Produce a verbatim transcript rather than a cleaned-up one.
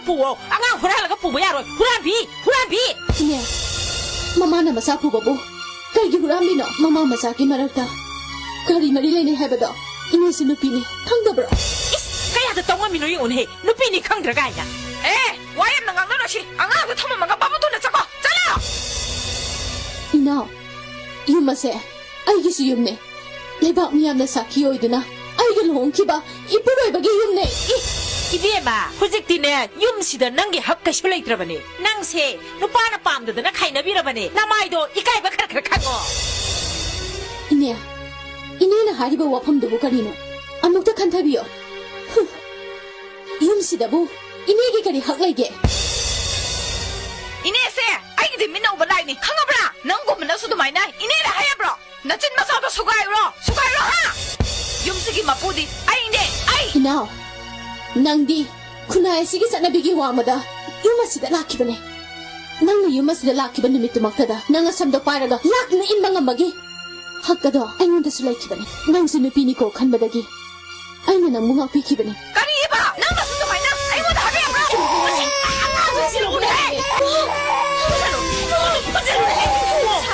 ꯄꯨꯑꯣ꯫ ꯑꯉꯥꯡ ꯍꯨꯔꯥꯜꯂꯒ ꯄꯨꯕ ꯌꯥꯔꯣꯏ꯫ ꯍꯨꯔꯥꯟꯕꯤ! ꯍꯨꯔꯥꯟꯕꯤ! ꯏꯅꯦ, ꯃꯃꯥꯅ ꯃꯆꯥ ꯄꯨꯕꯕꯨ ꯀꯩꯒꯤ ꯍꯨꯔꯥꯟꯕꯤꯅꯣ? ꯃꯃꯥ ꯃꯆꯥꯒꯤ ꯃꯔꯛꯇ ꯀꯔꯤ ꯃꯔꯤ ꯂꯩꯅꯩ ꯍꯥꯏꯕꯗꯣ? ꯏꯅꯦꯁꯨ ꯅꯨꯄꯤꯅꯤ, ꯈꯪꯗꯕ꯭ꯔꯣ? ꯏꯁ, ꯀꯌꯥꯗ ꯇꯧ ꯉꯝꯃꯤꯅꯣ ꯌꯦꯡꯉꯨꯅꯦꯍꯦ, ꯅꯨꯄꯤꯅꯤ ꯈꯪꯗ꯭ꯔꯥ ꯀꯥꯏꯅ꯫ ꯑꯦ, ꯋꯥ ꯌꯥꯝꯅ ꯉꯥꯡꯅꯔꯣꯏꯁꯤ꯫ ꯑꯉꯥꯡꯗꯣ ꯊꯝꯃꯝꯃꯒ ꯕꯥꯕꯨ ꯊꯨꯅ ꯆꯠꯈꯣ꯫ ꯆꯠꯂꯣ! ꯏꯅꯥꯎ, ꯌꯨꯝ ꯑꯁꯦ ꯑꯩꯒꯤꯁꯨ ꯌꯨꯝꯅꯦ꯫ ꯂꯩꯕꯥꯛ ꯃꯤꯌꯥꯝꯅ ꯁꯥꯈꯤ ꯑꯣꯏꯗꯨꯅ ꯑꯩꯒ ꯂꯨꯍꯣꯡꯈꯤꯕ ꯏꯄꯨꯔꯣꯏꯕꯒꯤ ꯌꯨꯝꯅꯦ꯫ ꯏ, ꯏꯕꯦꯝꯃ, ꯍꯧꯖꯤꯛꯇꯤꯅꯦ, ꯌꯨꯝꯁꯤꯗ ꯅꯪꯒꯤ ꯍꯛ ꯀꯩꯁꯨ ꯂꯩꯇ꯭ꯔꯕꯅꯦ꯫ ꯅꯪꯁꯦ ꯅꯨꯄꯥꯅ ꯄꯥꯝꯗꯗꯅ ꯈꯥꯏꯅꯕꯤꯔꯕꯅꯦ꯫ ꯅꯃꯥꯏꯗꯣ ꯏꯀꯥꯏꯕ ꯈꯔ ꯈꯔ ꯈꯪꯉꯣ꯫ ꯏꯅꯦ, ꯏꯅꯦꯅ ꯍꯥꯏꯔꯤꯕ ꯋꯥꯐꯝꯗꯨꯕꯨ ꯀꯔꯤꯅꯣ? ꯑꯃꯨꯛꯇ ꯈꯟꯊꯕꯤꯌꯣ꯫ ꯍꯨꯝ, ꯌꯨꯝꯁꯤꯗꯕꯨ ꯏꯅꯦꯒꯤ ꯀꯔꯤ ꯍꯛ ꯂꯩꯒꯦ? ꯏꯅꯦꯁꯦ ꯑꯩꯒꯤꯗꯤ ꯃꯤꯠꯅ ꯎꯕ ꯂꯥꯏꯅꯤ, ꯈꯪꯉꯕ꯭ꯔꯥ? ꯅꯪꯒꯨꯝꯕꯅꯁꯨ ꯑꯗꯨꯃꯥꯏꯅ ꯏꯅꯦꯗ ꯍꯥꯏꯌꯕ꯭ꯔꯣ? ꯅꯆꯤꯟ ꯃꯆꯥꯗꯣ ꯁꯨꯒꯥꯏꯔꯣ, ꯁꯨꯒꯥꯏꯔꯣ, ꯍꯥ? ꯌꯨꯝꯁꯤꯒꯤ ꯃꯄꯨꯗꯤ ꯑꯩꯅꯦ, ꯑꯩ! ꯏꯅꯥꯎ, ꯅꯪꯗꯤ ꯈꯨꯟꯅꯥꯏ ꯑꯁꯤꯒꯤ ꯆꯠꯅꯕꯤꯒꯤ ꯋꯥꯡꯃꯗ ꯌꯨꯝ ꯑꯁꯤꯗ ꯂꯥꯛꯈꯤꯕꯅꯦ꯫ ꯅꯪꯅ ꯌꯨꯝ ꯑꯁꯤꯗ ꯂꯥꯛꯈꯤꯕ ꯅꯨꯃꯤꯠꯇꯨꯃꯛꯇꯗ ꯅꯪ ꯑꯁꯝꯗꯣ ꯄꯥꯏꯔꯒ ꯂꯥꯛꯅ ꯏꯟꯕ ꯉꯝꯕꯒꯤ ꯍꯛ ꯑꯗꯣ ꯑꯩꯉꯣꯟꯗꯁꯨ ꯂꯩꯈꯤꯕꯅꯦ꯫ ꯅꯪꯁꯨ ꯅꯨꯄꯤꯅꯤꯀꯣ ꯈꯟꯕꯗꯒꯤ ꯑꯩꯅ ꯅꯪꯕꯨ ꯉꯥꯛꯄꯤꯈꯤꯕꯅꯦ꯫